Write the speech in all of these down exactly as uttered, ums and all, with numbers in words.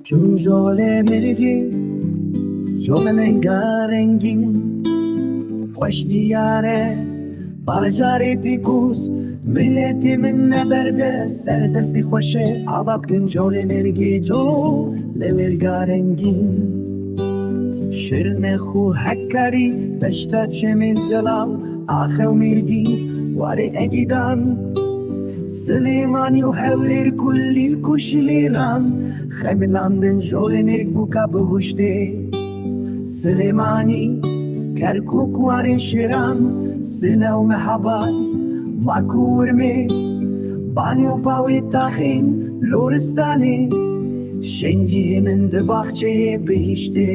Çûn jolê mirgî, jolê menga rengîn, xweş diyar e, bajarê tîkûz, miletê min neberde, serbestî xweş e, ava bikin jolê mirgî, jolê mirga rengîn. Şirnex û Hekarî, deşta çemên zelal, axe û mirgî, warê egîdan. Silêmanî û Hewlêr, Kulîlk û Şilêran, xemilandin jolê mêrg bûka bihuştê. Silêmanî, Kerkûk, warê şêran, Sine û Mehabad, Mak û Urmê, Banî û Pawê taxên Loristanê. Şênciyê min di baxçeyê bihiştê.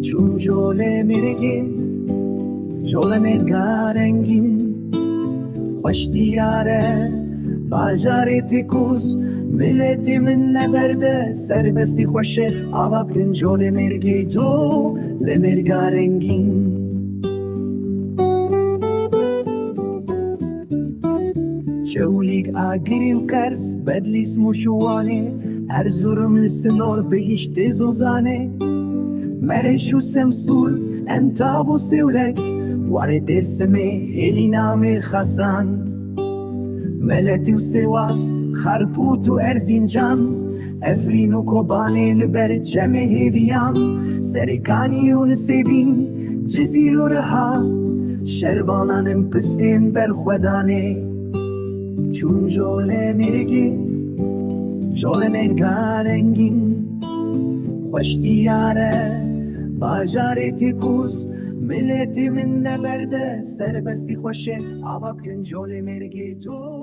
Çûn jolê mêrgê, jolê mêrga rengîn, xweş diyar e, bajarê tîkûz, miletê min neberde, serbestî xweş e, ava bikin jolê mêrgê, jolê mêrga rengîn. Çewlîg, Agirî û Kers, Bedlîs, Mûş û Wanê, Erzurum li sinor bihiştê Zozanê. Mereş û Semsûr, Entab û Sêwreg, warê Dêrsimê, Hêlîna Mêrxasan. Meletî û Sêwas, Xarpût û Erzîncan, Efrîn û Kobanê li ber çemê hêviyan, Serêkanî û Nisêbîn, Cizîr û Riha, şervanan in pistên berxwedanê. Çûn jolê mêrgê, jolê mêrga rengîn, xweş diyar e, bajarê tîkûz, miletê min neberde, serbestî xweş e, ava bikin jolê mêrgê, jolê